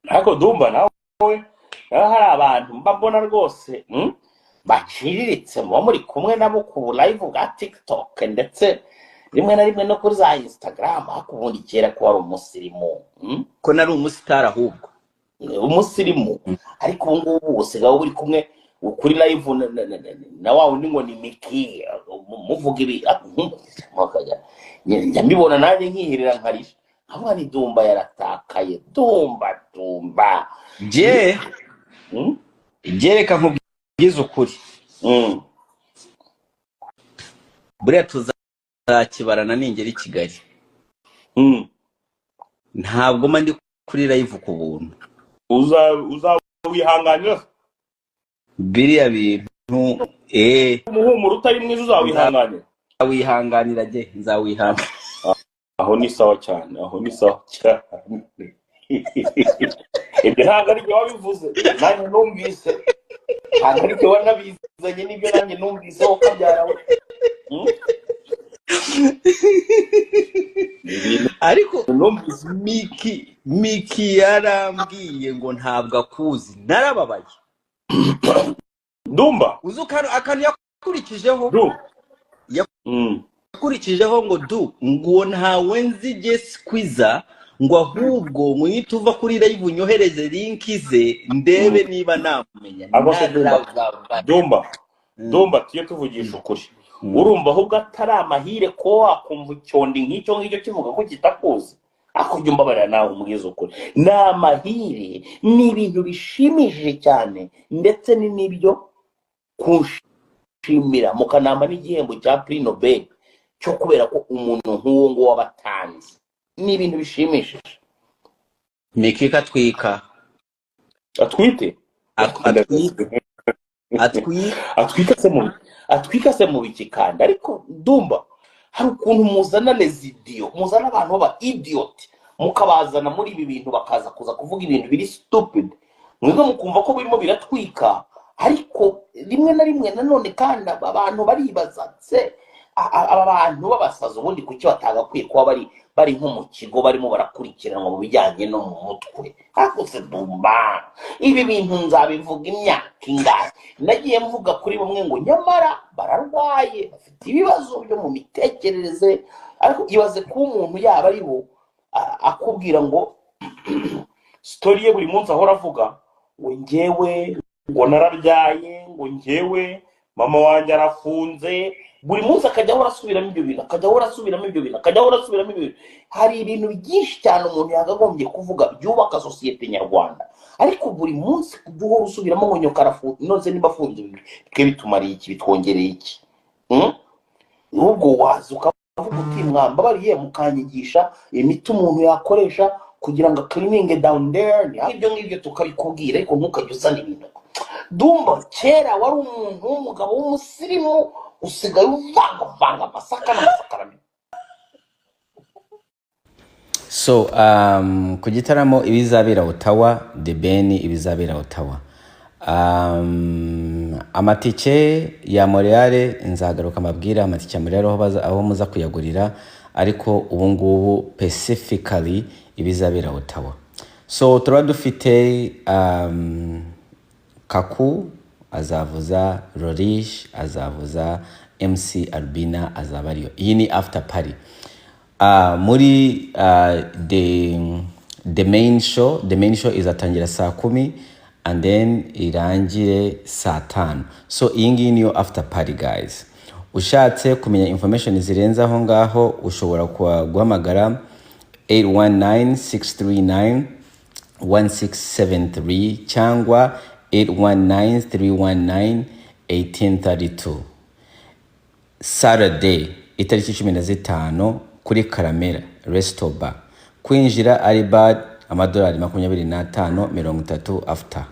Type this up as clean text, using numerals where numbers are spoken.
Ariko Dumba, nawe nawe hari abantu mba mbona rwose, baciriritse, muba muri kumwe nabo ku live bwa TikTok, ndetse rimwe na rimwe no kuri za Instagram. Ariko ubundi kera ko wari umusirimu, Ko nari umusitari ahubwo. Umusirimu, ariko ubu ngubu usigaye uri kumwe kuri live na wa wundi ngo ni Miki, muvuga ibi, njya mbibona nanjye nkihirira nkarira, nkavuga ni Dumba yaratakaye. Dumba, Dumba. Jye jye reka nkubwize ukuri. Buriya tuzakibarana ningera i Kigali. Ntabwo mba ndi kuri live ku buntu. Uzawihanganira? Biriya bintu Umuhumuro utari mwiza uzawihanganira? Nzawihanganira jye, nzawihanganira. Aho ni sawa cyane, aho ni sawa cyane. Ibyo ntabwo ari byo wabivuze, nanjye numvise ntabwo ari byo wanabizanye, n'ibyo nanjye numvise wowe ukabyara we. Ni ibintu Ariko numvise. Miki yarambwiye ngo ntabwo akuzi, narababaye. Dumba. Uzi akantu yakurikijeho? Du. Yakurikijeho ngo du ngo ntawe nzi jye Skwiza, ngo ahubwo ngo nituva kuri live unyohereze link ze ndebe niba namumenya. Abo se Dumba? Narababaye. Dumba. Dumba, tujye tuvugisha ukuri. Urumva ahubwo atari amahire ko wakumva icyondi nk'icyo ngicyo kivuga ko kitakuzi? Ariko jya umbabarira nawe umbwize ukuri, ni amahire, ni ibintu bishimishije cyane, ndetse ni n'ibyo kunshimira mukanampa n'igihembo cya Prix Nobel cyo kubera ko umuntu nk'uwo nguwo wabatanze, ni ibintu bishimishije. Miki katwika. Atwite. Atwika, atwika. Atwika se mu biki kandi? Ariko Dumba, hari ukuntu muzana les idiots, muzana abantu b'aba idiot, mukabazana muri ibi bintu, bakaza kuza kuvuga ibintu biri stupid, mwebwe mukumva ko birimo biratwika. Ariko rimwe na rimwe nanone kandi abantu baribaza se, aba bantu b'abasazi ubundi kuki batagakwiye kuba bari nko mu kigo, barimo barakurikiranwa mu bijyanye no mu mutwe? Ariko se Dumba, ibi bintu nzabivuga imyaka ingahe? Nagiye mvuga kuri bamwe ngo nyamara bararwaye, bafite ibibazo byo mu mitekerereze. Ariko ibaze kuba umuntu yaba ariho akubwira ngo story ye buri munsi ahora avuga ngo njyewe ngo narabyaye, ngo njyewe mama wanjye arafunze, buri munsi akajya ahora asubiramo ibyo bintu, akajya ahora asubiramo ibyo bintu, akajya ahora asubiramo ibyo bintu. Hari ibintu byinshi cyane umuntu yakagombye kuvuga byubaka sosiyete nyarwanda, ariko buri munsi kujya uhora usubiramo ngo nyoka arafunze, none niba afunze twe bitumariye iki? Bitwongereye iki? Ahubwo waza ukavuga uti mwambabariye mukanyigisha imiti umuntu yakoresha kugira ngo cleaning down there, ibyo ngibyo tukabikubwira, ariko ntukajye uzana ibintu. Dumba, kera wari umuntu w'umugabo w'umusirimu, usigaye uvangavanga amasaka n'amasakaramentu. So ku gitaramo ibizabera Ottawa, The Ben ibizabera Ottawa, amatike ya Montreal nzagaruka amabwira amatike ya Montreal aho, aho muza kuyagurira. Ariko ubu ngubu specifically ibizabera Ottawa, so turaba dufite Kaku azavuza, Rorish azavuza, MC Albina azaba ariyo. Iyi ni after party. Muri the main show, the main show izatangira saa 10 and then irangire saa 5. So iyi ngiyi niyo after party, guys. Ushatse kumenya information zirenze aho ngaho, ushobora guhamagara 819 639 1673 cyangwa 819 319 1832. Saturday itariki 15 kuri Karamera Resto Bar, kwinjira ari bad amadolari 25, 30 after.